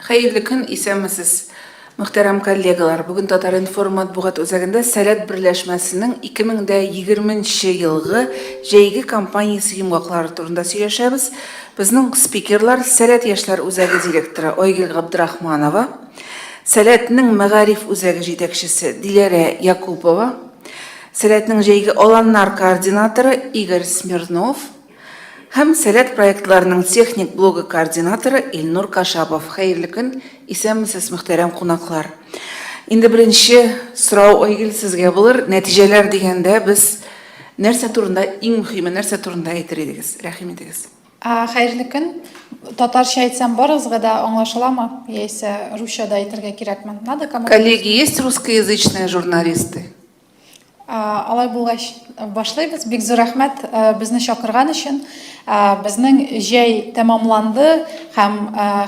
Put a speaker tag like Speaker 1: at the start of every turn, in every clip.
Speaker 1: Хәерле көн, исәнмесез, мөхтәрәм коллегалар. Бүген Татар-информ матбугат үзәгендә Сәләт берләшмәсенең 2020 нче елгы җәйге кампаниясе йомгаклары турында сөйләшәбез. Безнең спикерлар Сәләт яшьләр үзәге директоры Айгөл Габдрахманова, Сәләтнең мәгариф үзәге җитәкчесе Диләрә Якупова, Сәләтнең җәйге аланнар координаторы Игорь Смирнов, Һәм Сәләт проектларының техник блогы координаторы Илнур Кашапов. Хәерле көн, исәнмесез, мөхтәрәм кунаклар. Инде беренче сорау, Айгөл, сезгә булыр. Нәтиҗәләр дигәндә без нәрсә турында, иң мөхиме нәрсә турында әйтер идегез? Рәхим итегез.
Speaker 2: Хәерле көн. Татарча әйтсәм барыгызга да аңлашыламы? Яисә русча да әйтергә кирәкме?
Speaker 1: Надо кому-то? Коллеги, есть русскоязычные журналисты?
Speaker 2: Алай булгач, башлыйбыз. Бик зур рәхмәт безне чакырган өчен. Безнең җәй тәмамланды һәм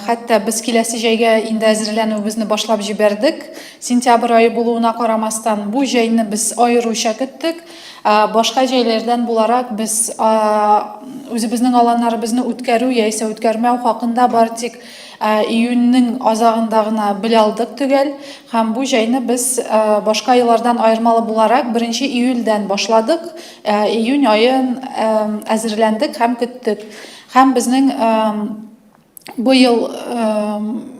Speaker 2: хәтта без киләсе җәйгә инде әзерләнүебезне башлап җибәрдек. Сентябрь ае булуына карамастан, бу җәйне без аеруча көттек. Башка җәйләрдән буларак без үзебезнең аланнарыбызны үткәрү яисә үткәрмәү хакында бары тик Июньнең азагында гына белә алдык төгәл. Һәм бу җәйне без башка еллардан аермалы буларак беренче июльдән башладык. Июнь аен әзерләндек һәм көттек. Һәм безнең быел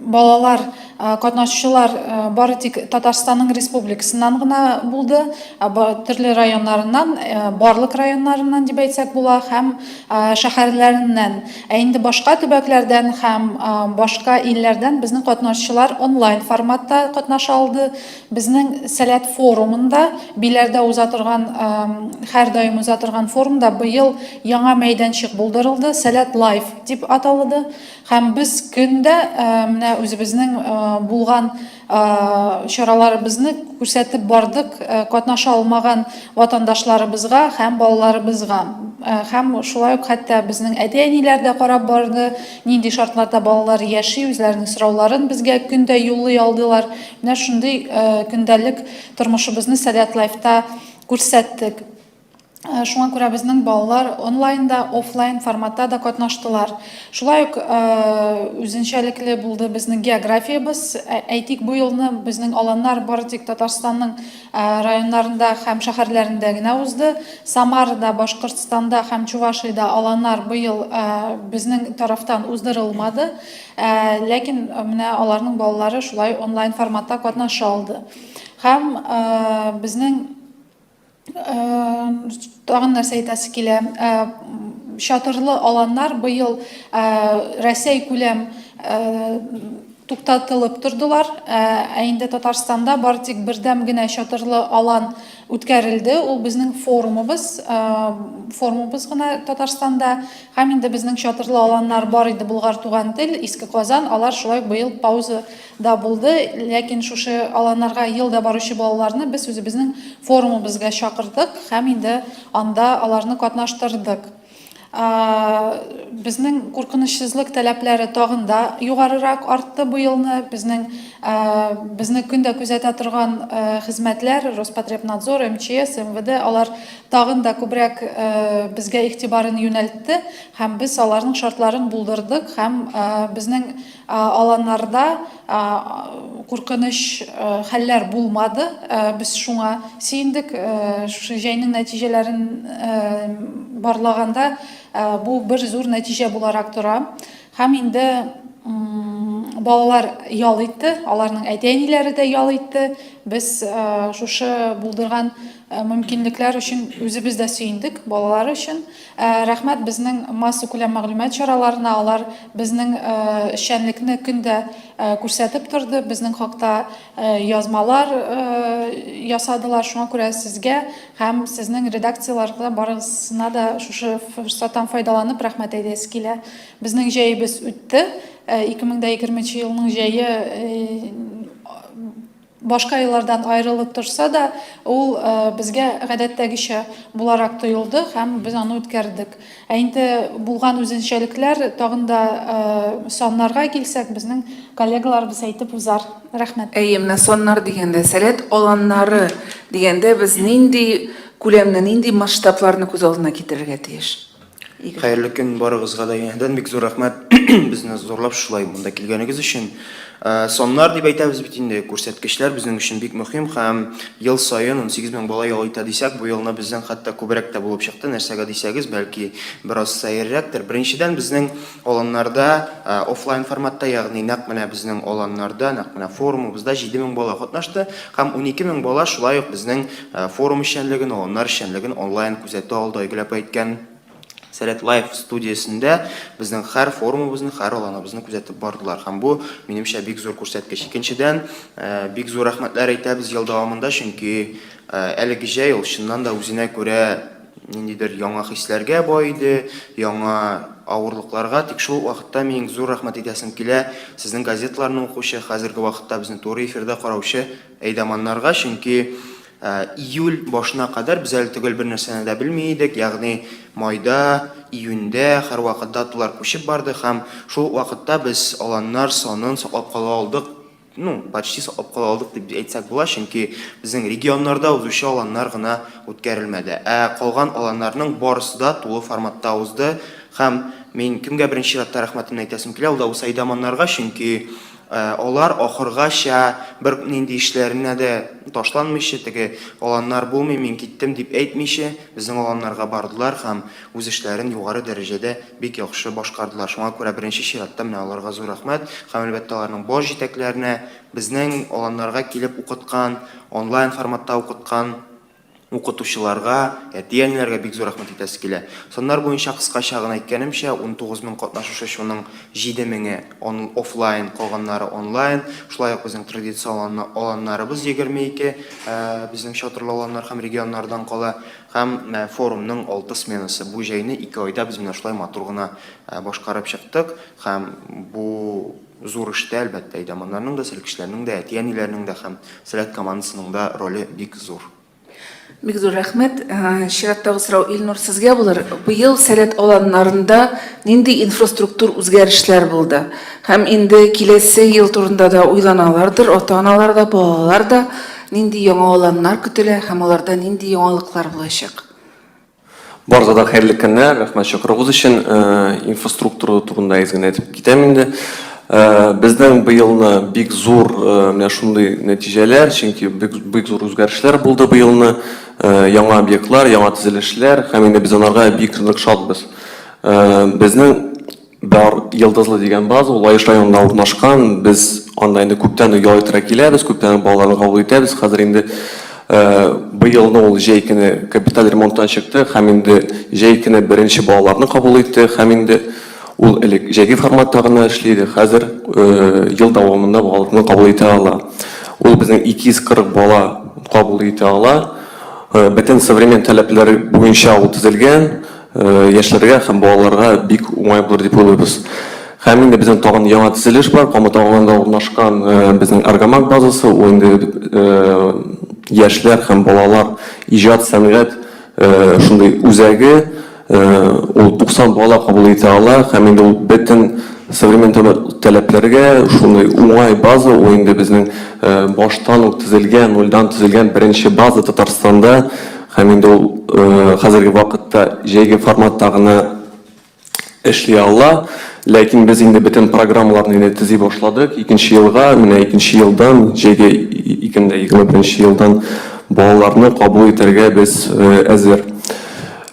Speaker 2: балалар, катнашучылар бары тик Татарстанның республикасыннан гына булды. Төрле районнарыннан, барлык районнарыннан дип әйтсәк була, һәм шәһәрләреннән. Ә инде башка төбәкләрдән һәм башка илләрдән безнең катнашучылар онлайн форматта катнаша алды. Безнең Сәләт форумында, Биләрдә уза торган, һәрдаим уза торган форумда быел яңа мәйданчык булдырылды, Сәләт лайф дип аталды. Һәм без көн дә менә үзебезнең булган чараларыбызны күрсәтеп бардык катнаша алмаган ватандашларыбызга һәм балаларыбызга. Һәм шулай ук хәтта безнең әти-әниләр дә карап барды, нинди шартларда балалар яши, үзләренең сорауларын безгә көн дә юллый алдылар. Менә шундый көндәлек тормышыбызны Сәләт Лайфта күрсәттек. Шуңа күрә безнең балалар онлайн да, офлайн форматта да катнаштылар. Шулай ук үзенчәлекле булды безнең географиябез. Әйтик, бу елны безнең аланнар бары тик Татарстанның районнарында һәм шәһәрләрендә генә узды. Самарада, Башкортстанда һәм Чувашиядә аланнар быел безнең тарафтан уздырылмады. Ләкин менә аларның балалары шулай онлайн форматта катнаша алды. Һәм безнең Тагын нәрсә әйтәсе килә. Чатырлы аланнар быел Рәсәй күләм туктатылып тордылар. Ә инде Татарстанда бары тик бердәм генә чатырлы алан үткәрелде. Ул безнең форумыбыз, форумыбыз гына Татарстанда. Һәм инде безнең чатырлы аланнар бар иде Болгар туган тел, Иске Казан, алар шулай ук быел пауза да булды, ләкин шушы аланнарга ел да баручы балаларны без үзебезнең форумыбызга чакырдык һәм инде анда аларны катнаштырдык. Безнең куркынычсызлык таләпләре тагын да югарырак артты быелны. Безнең безне көн дә күзәтә торган хезмәтләр, Роспотребнадзор, МЧС, МВД, алар тагын да күбрәк безгә игътибарын юнәлтте һәм без аларның шартларын булдырдык һәм безнең Аланнарда куркыныч хәлләр булмады. Без шуңа сөендек. Шушы җәйнең нәтиҗәләрен барлаганда бу бер зур нәтиҗә буларак тора. Һәм инде балалар ял итте, аларның әти-әниләре дә ял итте. Без шушы булдырган мөмкинлекләр өчен үзебез дә сөендек, балалар өчен. Рәхмәт безнең массакүләм мәгълүмат чараларына, алар безнең эшчәнлекне көн дә күрсәтеп торды, безнең хакта язмалар ясадылар. Шуңа күрә сезгә һәм сезнең редакцияләргә барысына да шушы форсаттан файдаланып рәхмәт әйтәсе килә. Безнең җәебез үтте. 2020 елның җәе Башка еллардан аерылып торса да, ул безгә гадәттәгечә буларак тоелды һәм без аны үткәрдек. Ә инде булган үзенчәлекләр, тагын да саннарга килсәк, безнең коллегаларыбыз әйтеп узар. Рәхмәт.
Speaker 1: Әйе, менә саннар дигәндә, Сәләт аланнары дигәндә без нинди күләмне, нинди масштабларны күз алдына китерергә тиеш? Игорь.
Speaker 3: Хәерле көн барыгызга да янәдән бик зур рәхмәт безне зурлап шулай монда килгәнегез өчен. Саннар дип әйтәбез бит инде, күрсәткечләр безнең өчен бик мөһим һәм ел саен 18 мең бала ял итә дисәк, бу елны безнең хәтта күбрәк тә булып чыкты. Нәрсәгә дисәгез, бәлки бераз сәеррәктер. Беренчедән, безнең аланнарда офлайн форматта, ягъни нәкъ менә безнең аланнарда, нәкъ менә форумыбызда 7 мең бала катнашты һәм 12 мең бала шулай ук безнең форум эшчәнлеген, аланнар эшчәнлеген онлайн күзәтә алды. Айгөл апа әйткән Сәләт Лайф студиясендә безнең һәр форумыбызны, һәр аланыбызны күзәтеп бардылар. Һәм бу, минемчә, бик зур күрсәткеч. Икенчедән, бик зур рәхмәтләр әйтәбез ел дәвамында, чөнки әлеге җәй ул чыннан да үзенә күрә ниндидер яңа хисләргә бай иде, яңа авырлыкларга. Тик шул ук вакытта мин зур рәхмәт әйтәсем килә сезнең газеталарны укучы, хәзерге вакытта безне туры эфирда караучы әйдаманнарга, чөнки Июль башына кадәр без әле төгәл бер нәрсәне дә белми идек, ягъни майда, июньдә һәрвакыт даталар күчеп барды һәм шул ук вакытта без аланнар санын саклап кала алдык, ну, почти саклап кала алдык дип әйтсәк була, чөнки безнең регионнарда узучы аланнар гына үткәрелмәде. Ә калган аланнарның барысы да тулы форматта узды һәм мин кемгә беренче чиратта рәхмәтемне әйтәсем килә, ул да булса әйдаманнарга, чөнки Алар ахыргача бер нинди эшләренә дә ташланмыйча, теге аланнар булмый, мин киттем дип әйтмичә, безнең аланнарга бардылар һәм үз эшләрен югары дәрәҗәдә бик яхшы башкардылар. Шуңа күрә беренче чиратта менә аларга зур рәхмәт һәм, әлбәттә, аларның баш җитәкләренә, безнең аланнарга килеп укыткан, онлайн форматта укыткан Укытучыларга, әти-әниләргә бик зур рәхмәт әйтәсе килә. Саннар буенча кыскача гына әйткәнемчә, 19 мең катнашучы, шуның 7 меңе он, офлайн, калганнары онлайн. Шулай ук безнең традицион аланнарыбыз 22, безнең чатырлы аланнар һәм регионнардан кала, һәм форумның 6 сменасы. Бу җәйне ике айда без менә шулай матур гына башкарып чыктык һәм бу зур эштә, әлбәттә, әйдаманнарның да, сәлкешләрнең дә, әти-әниләрнең дә һәм Сәләт командасының да роле бик зур.
Speaker 1: Бик зур рәхмәт. Чираттагы сорау, Илнур, сезгә булыр. Быел Сәләт аланнарында нинди инфраструктур үзгәрешләр булды? Һәм инде киләсе ел турында да уйланалардыр, ата-аналар да, балалар да. Нинди яңа аланнар көтелә һәм аларда нинди яңалыклар булачак?
Speaker 4: Барыгызга да хәерле көннәр, рәхмәт чакыруыгыз өчен. Инфраструктура турында әз генә әйтеп китәм инде. Безнең быелны бик зур менә шундый нәтиҗәләр, чөнки бик, бик зур үзгәрешләр булды быелны. Яңа объектлар, яңа төзелешләр һәм инде без анарга бик нык шатбыз. Безнең Бар Йолдызлы дигән база, ул Лаеш районында урнашкан. Без анда инде күптән үк ял итәргә киләбез, күптән үк балаларны кабул итәбез. Хәзер инде быелны ул җәй көне капиталь ремонттан чыкты һәм инде җәй көне беренче балаларны кабул итте һәм инде ул элек җәйге форматта гына эшли иде, хәзер ел дәвамында балаларны кабул итә ала. Ул безнең 240 бала кабул итә ала. Бөтен современ таләпләр буенча ул төзелгән. Яшьләргә һәм балаларга бик уңай булыр дип уйлыйбыз. Һәм инде безнең тагын яңа төзелеш бар, Камыт авылында урнашкан безнең Аргамак базасы, ул инде яшьләр һәм балалар иҗат, сәнгать шундый үзәге, ул 90 бала кабул итә ала һәм инде ул бөтен современ таләпләргә шундый уңай база, ул инде безнең баштан ук төзелгән, нульдан төзелгән беренче база Татарстанда. Һәм инде ул хәзерге вакытта җәйге форматта гына эшли ала. Ләкин без инде бөтен программаларны инде төзи башладык. Икенче елга, менә икенче елдан, җәйге 2021 елдан балаларны кабул итәргә без әзер.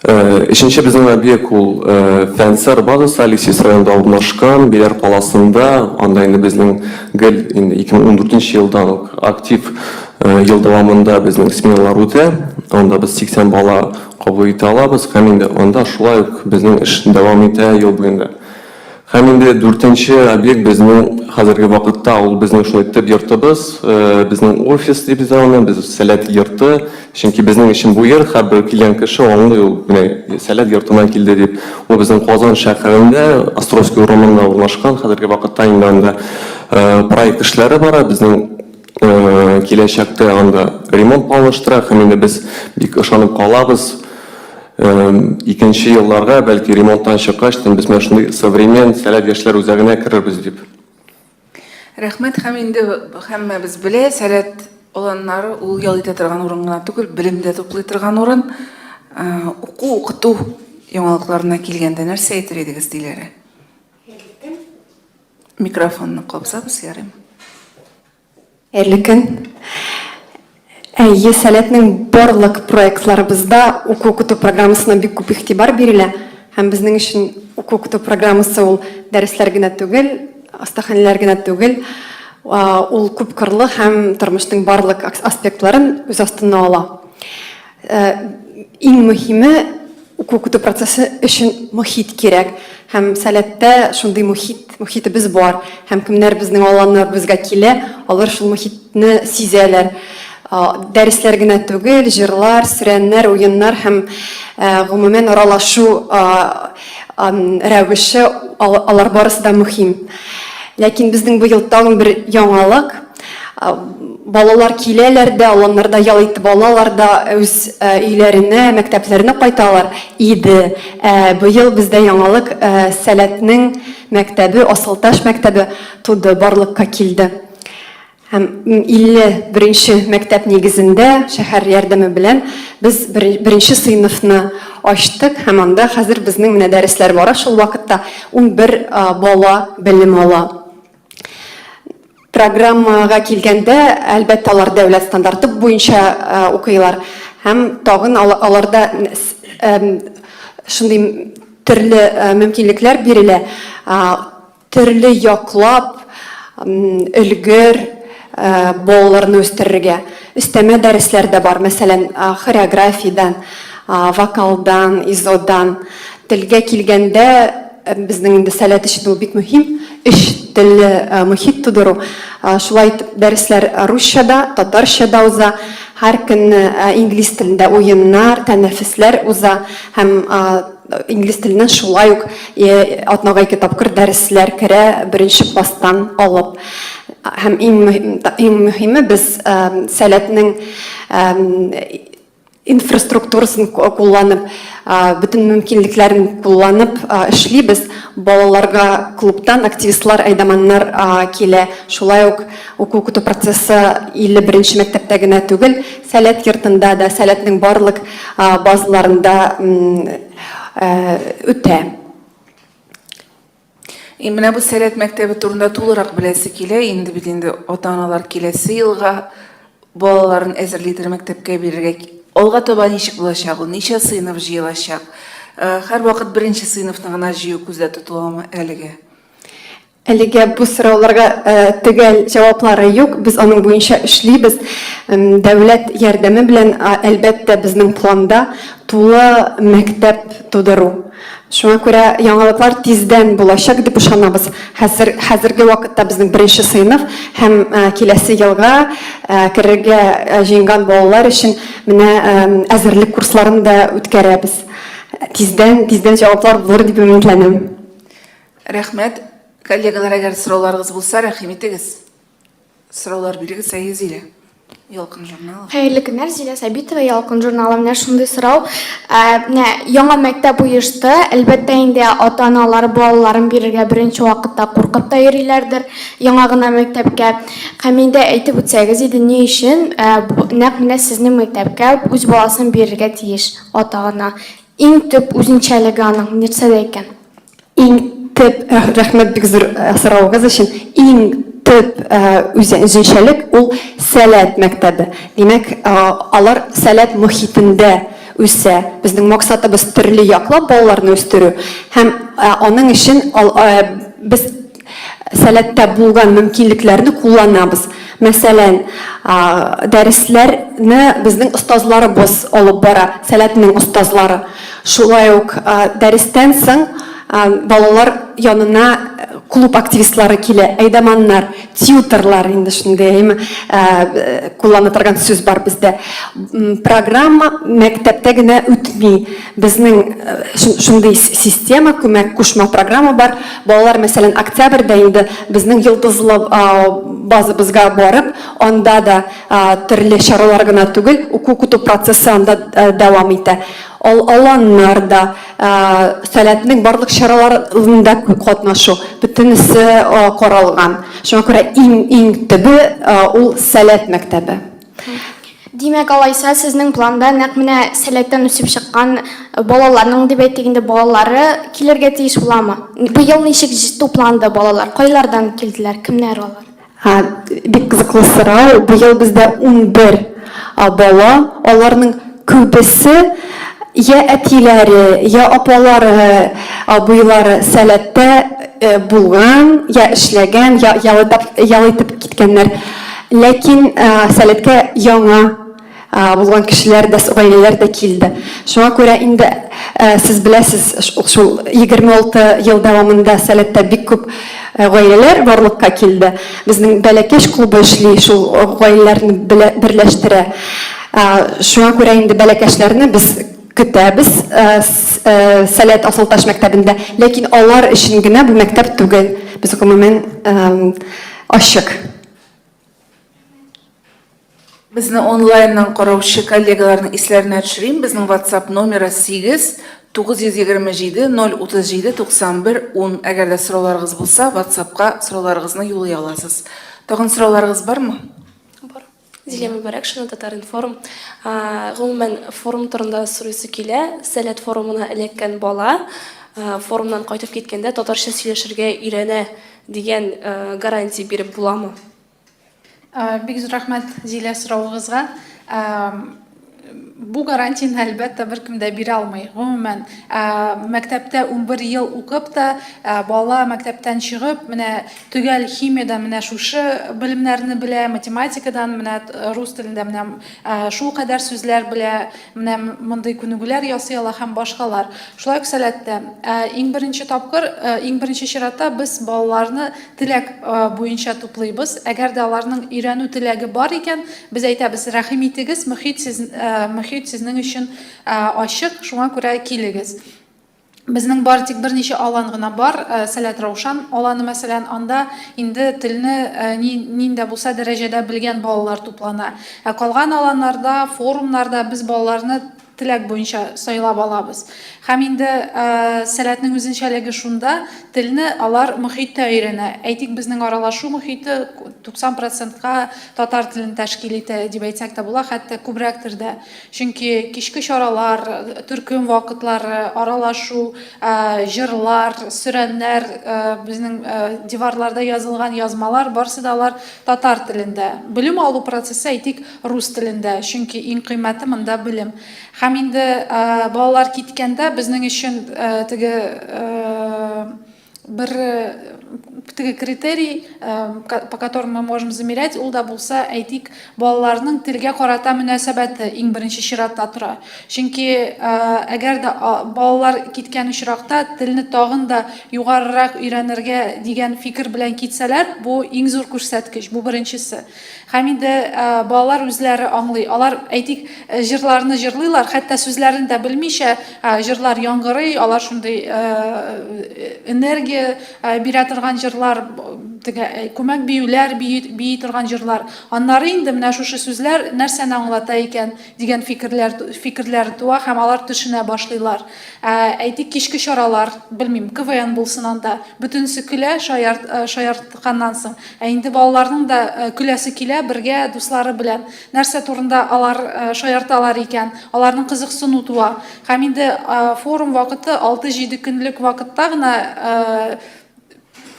Speaker 4: Өченче безнең объект ул Фәнсәр базасы, Алексеевск районында урнашкан, Биләр каласында. Анда инде безнең гел инде 2014 елдан ук актив ел дәвамында безнең сменалар үтә. Анда без 80 бала кабул итә алабыз һәм инде анда шулай ук безнең эш дәвам итә ел буенда. Һәм инде дүртенче объект безнең хәзерге вакытта ул безнең шулай төп йортыбыз, безнең офис дип без аны, без Сәләт йорты. Чөнки безнең өчен бу йорт һәрбер килгән кеше аңлый, ул менә Сәләт йортына килде дип. Ул безнең Казан шәһәрендә, Островский урамында урнашкан. Хәзерге вакытта инде анда проект эшләре бара. Безнең киләчәктә анда ремонт планлаштыра һәм инде без бик ышанып калабыз. Икенче елларга, бәлки ремонттан чыккач, без менә шундый современ Сәләт яшьләр үзәгенә керербез дип.
Speaker 1: Рәхмәт, һәм инде һәммәбез белә, Сәләт аланнары ул ял итә торган урын гына түгел, белем дә туплый торган урын, уку, укыту. яңалыкларына килгәндә нәрсә әйтер идегез, Диләрә? Микрофонны кабызабыз, ярыймы?
Speaker 5: Хәерле көн. Әйе, Сәләтнең барлык проектларыбызда уку-укыту программасына бик күп игътибар бирелә. Һәм безнең өчен уку-укыту программасы ул дәресләр генә түгел, остаханәләр генә түгел, ул күпкырлы һәм тормышның барлык аспектларын үз астына ала. Иң мөһиме, уку-укыту процессы өчен мохит кирәк. Һәм Сәләттә шундый мохит, мохитебез бар. Һәм кемнәр безнең аланнарыбызга килә, алар шул мохитне сизәләр. Дәресләр генә түгел, җырлар, сөрәннәр, уеннар һәм гомумән аралашу рәвеше, алар барысы да мөһим. Ләкин безнең быел тагын бер яңалык. Балалар киләләр дә, аланнарда ял итеп алалар да, үз өйләренә, мәктәпләренә кайталар иде. Ә быел бездә яңалык, Сәләтнең мәктәбе, Асылташ мәктәбе туды, барлыкка килде. Һәм 51 нче мәктәп нигезендә шәһәр ярдәме белән без беренче сыйныфны ачтык һәм анда хәзер безнең менә дәресләр бара, шул вакытта 11 бала белем ала. Программага килгәндә, әлбәттә, алар дәүләт стандарты буенча укыйлар һәм тагын аларда шундый төрле мөмкинлекләр бирелә, төрле яклап өлгер балаларны үстерергә. Өстәмә дәресләр дә бар, мәсәлән, хореографиядән, вокалдан, изодан. Телгә килгәндә, Безнең инде сәләт өчен ул бик мөһим, өч телле мохит тудыру. Шулай итеп, дәресләр русча да, татарча да уза. Һәр көнне инглиз телендә уеннар, тәнәфесләр уза һәм инглиз теленнән шулай ук атнага ике тапкыр дәресләр керә, беренче класстан алып. Һәм иң мөһиме, без сәләтнең инфраструктурасын кулланып, бөтен мөмкинлекләрен кулланып эшлибез. Балаларга клубтан активистлар, әйдаманнар килә. Шулай ук уку-укыту процессы 51 нче мәктәптә генә түгел, Сәләт йортында да, Сәләтнең барлык базаларында үтә.
Speaker 1: И менә бу Сәләт мәктәбе турында тулырак беләсе килә. Инде бит инде ата-аналар киләсе елга балаларын әзерлидер мәктәпкә бирергә. Алга таба ничек булачак ул? Ничә сыйныф җыелачак? Э, һәрвакыт беренче сыйныфны гына җыю күздә тотыламы әлегә?
Speaker 5: Әлегә бу сорауларга э, төгәл җаваплары юк. Без аның буенча эшлибез. Дәүләт ярдәме белән, әлбәттә, безнең планда тулы мәктәп тудыру. Шуңа күрә яңалыклар тиздән булачак дип ышанабыз. Хәзер, хәзерге вакытта безнең беренче сыйныф һәм киләсе елга керергә җыенган балалар өчен менә әзерлек курсларын да үткәрәбез. Тиздән, тиздән җаваплар булыр дип өметләнәм.
Speaker 1: Рәхмәт. Коллегалар, әгәр сорауларыгыз булса, рәхим итегез. Сораулар бирегез, әйе, Зилә. Ялкын журналы.
Speaker 6: Хәерле көннәр, Зилә Сабитова, Ялкын журналы. Менә шундый сорау. Ә, менә яңа мәктәп оешты. Әлбәттә инде ата-аналар балаларын бирергә беренче вакытта куркып та йөриләрдер яңа гына мәктәпкә. Һәм инде әйтеп үтсәгез иде, ни өчен ә, нәкъ менә сезнең мәктәпкә үз баласын бирергә тиеш ата-ана? Иң төп үзенчәлеге аның нәрсәдә икән?
Speaker 5: Иң төп, рәхмәт бик зур соравыгыз өчен. Иң төп үзенчәлек ул Сәләт мәктәбе. Димәк, алар Сәләт мохитендә үсә. Безнең максатыбыз төрле яклап балаларны үстерү һәм аның өчен без Сәләттә булган мөмкинлекләрне кулланабыз. Мәсәлән, дәресләрне безнең остазларыбыз алып бара, Сәләтнең остазлары. Шулай ук дәрестән соң балалар янына клуб активистлары килә, әйдаманнар, тьюторлар, инде шундый әйме, куллана торган сүз бар бездә. Программа мәктәптә генә үтми. Безнең шундый система, күмәк кушма программа бар. Балалар, мәсәлән, октябрьдә инде безнең Йолдызлы базабызга барып, анда да төрле чаралар гына түгел, уку-укыту процессы анда дәвам итә. Аланнар да, Сәләтнең барлык чараларында катнашу, бөтенесе каралган. Шуңа күрә иң-иң төбе ул Сәләт мәктәбе.
Speaker 6: Димәк, алайса, сезнең планда нәкъ менә Сәләттән үсеп чыккан балаларның, дип әйтик инде, балалары килергә тиеш буламы? Быел ничек тупланды балалар? Кайлардан килделәр? Кемнәр алар?
Speaker 5: Бик кызыклы сорау. Быел бездә 11 бала, аларның күбесе я әтиләре, я апалары, абыйлары Сәләттә булган, я эшләгән, я ял итеп киткәннәр. Ләкин Сәләткә яңа булган кешеләр дә, гаиләләр дә килде. Шуңа күрә инде сез беләсез, шул 26 ел дәвамында Сәләттә бик күп гаиләләр барлыкка килде. Безнең Бәләкәч клубы эшли, шул гаиләләрне берләштерә. Шуңа күрә инде бәләкәчләрне без көтәбез Сәләт Асылташ мәктәбендә. Ләкин алар өчен генә бу мәктәп түгел. Без гомумән ачык.
Speaker 1: Безне онлайннан караучы коллегаларның исләренә төшерим, безнең WhatsApp номеры 8 927 037 91 10. Әгәр дә сорауларыгыз булса, WhatsApp-ка сорауларыгызны юллый аласыз. Тагын сорауларыгыз бармы?
Speaker 7: Бар. Зилә Мөбарәкшина, Татар-информ. Гомумән, форум турында сорыйсы килә. Сәләт форумына эләккән бала форумнан кайтып киткәндә татарча сөйләшергә өйрәнә дигән гарантия биреп буламы?
Speaker 2: Бик зур рәхмәт, Зилә, соравыгызга. Бу гарантияне, әлбәттә, беркем дә бирә алмый. Гомумән, мәктәптә 11 ел укып та, бала мәктәптән чыгып, менә төгәл химиядән менә шушы белемнәрне белә, математикадан менә рус телендә менә шул кадәр сүзләр белә, менә мондый күнегүләр ясый ала һәм башкалар. Шулай ук сәләттә. Иң беренче тапкыр, иң беренче чиратта без балаларны Теләк буенча туплыйбыз. Әгәр дә аларның өйрәнү теләге бар икән, без әйтәбез, рәхим итегез, мохит сез, мохит сезнең өчен ачык, шуңа күрә килегез. Безнең бары тик берничә алан гына бар, Сәләт Раушан аланы, мәсәлән, анда инде телне нинди дә булса дәрәҗәдә белгән балалар туплана. Ә калган аланнарда, форумнарда без балаларны теләк буенча сайлап алабыз. Һәм инде сәләтнең үзенчәлеге шунда, телне алар мохиттә өйрәнә. Әйтик, безнең аралашу мохите 90 процентка татар телен тәшкил итә дип әйтсәк тә була, хәтта күбрәктер дә. Чөнки кичке чаралар, төркем вакытлары, аралашу, җырлар, сөрәннәр, безнең диварларда язылган язмалар, барысы да алар татар телендә. Белем алу процессы, әйтик, рус телендә, чөнки иң кыйммәте монда белем. Һәм инде балалар киткәндә безнең өчен теге бер теге критерий, по которому мы можем замерять, ул да булса, әйтик, балаларның телгә карата мөнәсәбәте иң беренче чиратта тора. Чөнки әгәр дә балалар киткән очракта телне тагын да югарырак өйрәнергә дигән фикер белән китсәләр, бу иң зур күрсәткеч, бу беренчесе. Һәм инде балалар үзләре аңлый. Алар, әйтик, җырларны җырлыйлар, хәтта сүзләрен дә белмичә, җырлар яңгырый, алар шундый энергия бирә торган җырлар, теге күмәк биюләр бии торган җырлар. Аннары инде менә шушы сүзләр нәрсәне аңлата икән дигән фикерләр фикерләр туа һәм алар төшенә башлыйлар. Әйтик, кичке чаралар, белмим, КВН булсын анда, бөтенесе көлә, шаяртканнан соң. Ә инде балаларның да көләсе килә бергә дуслары белән. Нәрсә турында алар шаярталар икән? Аларның кызыксыну туа. Һәм инде форум вакыты 6-7 көнлек вакытта гына,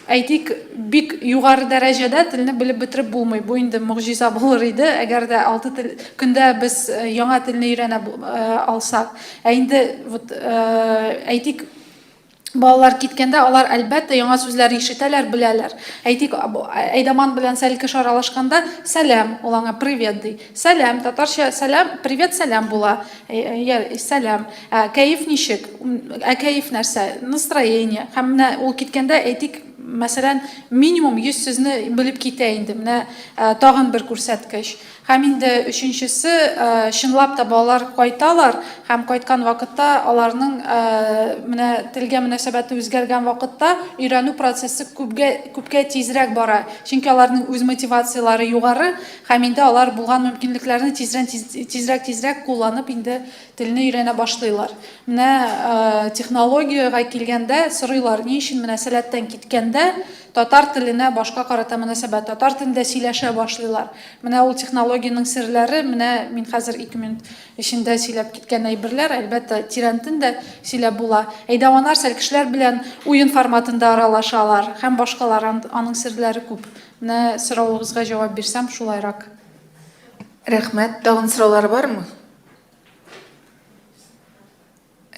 Speaker 2: әйтик, бик югары дәрәҗәдә телне белеп бетереп булмый. Бу инде могҗиза булыр иде, әгәр дә 6 тел көндә без яңа телне өйрәнә алсак. Ә инде вот әйтик, Балалар киткәндә алар, әлбәттә, яңа сүзләр ишетәләр, беләләр. Әйтик, әйдаман белән сәлкеш аралашканда, сәлам, ул аңа привет ди. Сәлам, татарча сәлам, привет, сәлам була. Я, сәлам. Ә кәеф ничек? Ә кәеф нәрсә? Настроение. Һәм менә ул киткәндә, әйтик, мәсәлән, минимум 100 сүзне белеп китә инде. Менә тагын бер күрсәткеч. Һәм инде өченчесе, чынлап та балалар кайталар һәм кайткан вакытта аларның менә телгә мөнәсәбәте үзгәргән вакытта өйрәнү процессы күпгә күпкә тизрәк бара. Чөнки аларның үз мотивацияләре югары һәм инде алар булган мөмкинлекләрне тизрән тизрәк тизрәк кулланып инде телне өйрәнә башлыйлар. Менә технологиягә килгәндә сорыйлар, ни өчен менә сәләттән киткәндә килгәндә татар теленә башка карата мөнәсәбәт, татар телендә сөйләшә башлыйлар. Менә ул технологиянең серләре, менә мин хәзер 2 минут эчендә сөйләп киткән әйберләр, әлбәттә, тирәнтен дә сөйләп була. Әйдәваннар сәлкешләр белән уен форматында аралашалар һәм башкалар, аның серләре күп. Менә соравыгызга җавап бирсәм, шулайрак.
Speaker 1: Рәхмәт. Тагын сораулар бармы?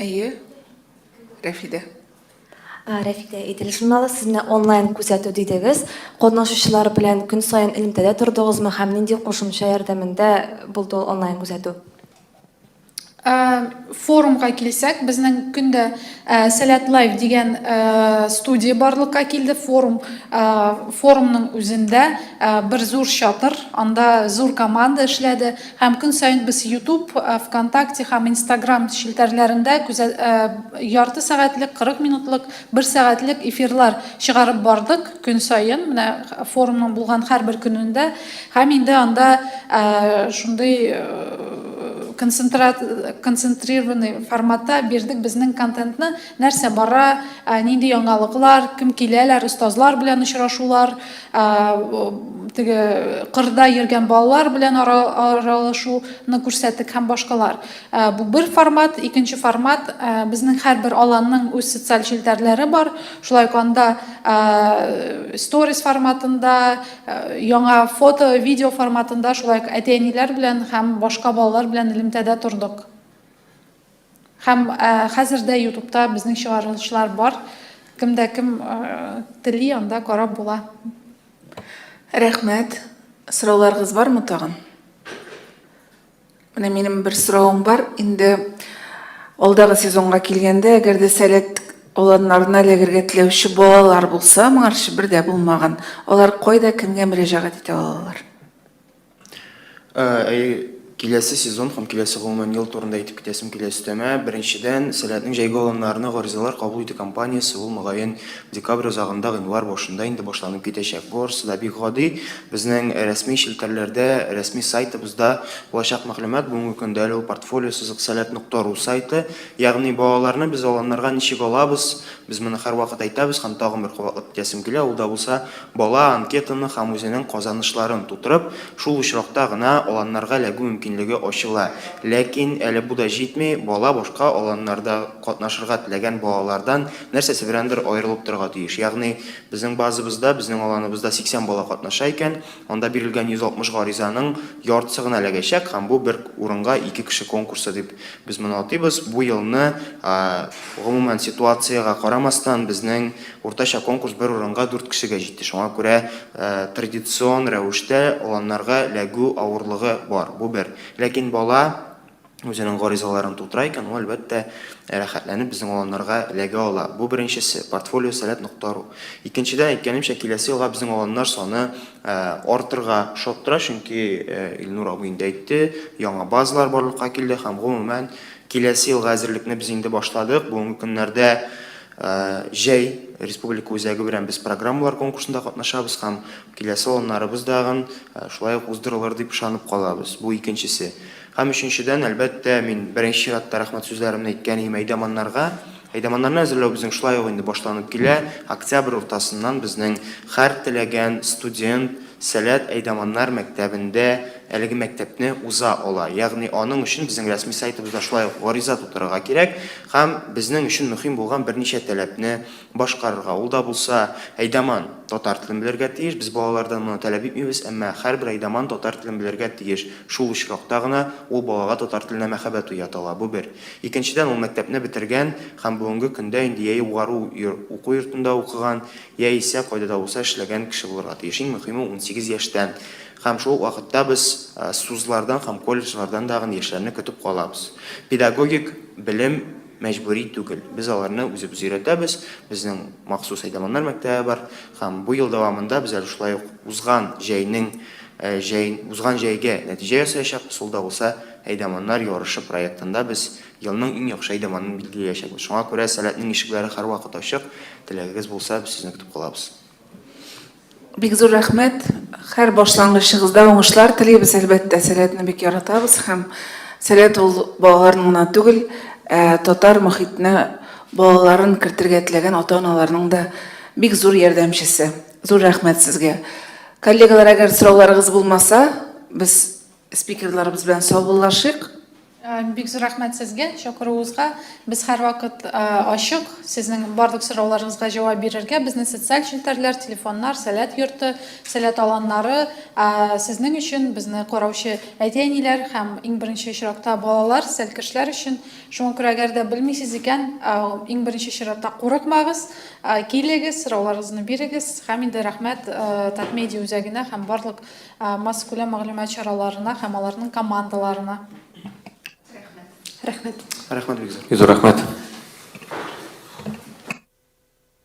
Speaker 1: Әйе, Рәфидә.
Speaker 8: Рәфидә, Идел журналы, сез менә онлайн күзәтү дидегез. Катнашучылар белән көн саен элемтәдә тордыгызмы һәм нинди кушымча ярдәмендә булды ул онлайн күзәтү?
Speaker 2: Форумга килсәк, безнең көндә Сәләт Лайв дигән студия барлыкка килде. Форум форумның үзендә бер зур чатыр, анда зур команда эшләде. Һәм көн саен без YouTube, ВКонтакте һәм Instagram челтәрләрендә ярты сәгатьлек, 40 минутлык, бер сәгатьлек эфирлар чыгарып бардык көн саен, менә форумның булган һәрбер көнендә. Һәм инде анда шундый концентрированный форматта бирдек безнең контентны, нәрсә бара, нинди яңалыклар, кем киләләр, остазлар белән очрашулар, теге кырда йөргән балалар белән аралашуны күрсәттек һәм башкалар. Бу бер формат, икенче формат безнең һәрбер аланның үз социаль челтәрләре бар. Шулай ук анда сторис форматында, яңа фото, видео форматында шулай ук әти-әниләр белән һәм башка балалар белән элемтәдә тордык. Һәм хәзер дә ютубта безнең чыгарылышлар бар. Кем дә кем тели, анда карап була.
Speaker 1: Рәхмәт. Сорауларыгыз бармы тагын? Менә минем бер соравым бар. Инде алдагы сезонга килгәндә, әгәр дә Сәләт аланнарына эләгергә теләүче балалар булса, моңарчы бер дә булмаган, алар кайда, кемгә мөрәҗәгать итә алалар?
Speaker 3: Әйе, киләсе сезон һәм киләсе гомумән ел турында әйтеп китәсем килә өстәмә. Беренчедән, Сәләтнең җәйге аланнарына гаризалар кабул итү кампаниясе ул, мөгаен, декабрь азагында, гыйнвар башында инде башланып китәчәк. Барысы да бик гади. Безнең рәсми челтәрләрдә, рәсми сайтыбызда булачак мәгълүмат. Бүгенге көндә әле ул портфолио сызык сәләт нокта ру сайты. Ягъни балаларны без аланнарга ничек алабыз? Без моны һәрвакыт әйтәбез һәм тагын бер кабатлап китәсем килә, ул да булса, Бала анкетаны һәм үзенең казанышларын тутырып, шул очракта гына аланнарга эләгү мөмкинлеге ачыла. Ләкин әле бу да җитми, бала башка аланнарда катнашырга теләгән балалардан нәрсәсе беләндер аерылып торырга тиеш. Ягъни, безнең базабызда, безнең аланыбызда 80 бала катнаша икән, анда бирелгән 160 гаризаның яртысы гына эләгәчәк һәм бу бер урынга ике кеше конкурсы дип без моны атыйбыз. Бу елны, гомумән, ситуациягә карамастан, безнең Уртача конкурс бер урынга дүрт кешегә җитте, шуңа күрә традицион рәвештә аланнарга эләгү авырлыгы бар, бу бер. Ләкин бала үзенең гаризаларын тутыра икән, ул, әлбәттә, рәхәтләнеп безнең аланнарга эләгә ала. Бу беренчесе, портфолио сәләт нокта ру. Икенчедән, әйткәнемчә, киләсе елга безнең аланнар саны артырга ошап тора, чөнки Илнур абый инде әйтте, яңа базалар барлыкка килде һәм, гомумән, киләсе елга әзерлекне без инде башладык. Бүгенге көннәрдә Җәй республика үзәге белән без программалар конкурсында катнашабыз һәм киләсе алымнарыбыз дагын шулай ук уздырылыр дип ышанып калабыз. Бу икенчесе. Һәм өченчедән, әлбәттә, мин беренче чиратта рәхмәт сүзләремне әйткән идем әйдаманнарга. Әйдаманнарны әзерләү безнең шулай ук инде башланып килә. Октябрь уртасыннан безнең һәр теләгән студент Сәләт әйдаманнар мәктәбендә әлеге мәктәпне уза ала. Ягъни аның өчен безнең рәсми сайтыбызда шулай ук гариза тутырырга кирәк һәм безнең өчен мөһим булган берничә таләпне башкарырга. Ул да булса, әйдаман татар телен белергә тиеш. Без балалардан моны таләп итмибез, әмма һәрбер әйдаман татар телен белергә тиеш. Шул очракта гына ул балага татар теленә мәхәббәт уята ала. Бу бер. Икенчедән, ул мәктәпне бетергән һәм бүгенге көндә инде йә югары уку йортында укыган, яисә кайда да булса эшләгән кеше булырга тиеш. Иң мөһиме, 18 яшьтән. Һәм шул ук вакытта без СУЗлардан һәм колледжлардан дагын яшьләрне көтеп калабыз. Педагогик белем мәҗбүри түгел. Без аларны үзебез өйрәтәбез. Безнең махсус әйдаманнар мәктәбе бар. Һәм бу ел дәвамында без әле шулай ук узган җәйнең җәй узган җәйгә нәтиҗә ясаячакбыз. Ул да булса Әйдаманнар ярышы проектында без Елның иң яхшы әйдаманын билгеләячәкбез. Шуңа күрә Сәләтнең ишекләре һәрвакыт ачык. Теләгегез булса, без сезне көтеп калабыз.
Speaker 1: Бик зур рәхмәт. Һәр башлангычыгызда уңышлар телибез, әлбәттә. Сәләтне бик яратабыз һәм Сәләт ул балаларның гына түгел, ә татар мохитенә балаларын кертергә теләгән ата-аналарның да. бик зур ярдәмчесе. Зур рәхмәт сезгә. Коллегалар, әгәр сорауларыгыз булмаса, без спикерларыбыз белән саубуллашыйк.
Speaker 2: Бик зур рәхмәт сезгә чакыруыгызга. Без һәрвакыт ачык сезнең барлык сорауларыгызга җавап бирергә. Безнең социаль челтәрләр, телефоннар, Сәләт йорты, Сәләт аланнары сезнең өчен, безне караучы әти-әниләр һәм иң беренче очракта балалар, сәлкешләр өчен. Шуңа күрә әгәр дә белмисез икән, иң беренче чиратта курыкмагыз, килегез, сорауларыгызны бирегез һәм инде рәхмәт Татмедиа үзәгенә һәм барлык Массакүләм мәгълүмат чараларына һәм аларның командаларына.
Speaker 5: Рәхмәт.
Speaker 3: Рәхмәт бик зур.
Speaker 4: Бик зур рәхмәт.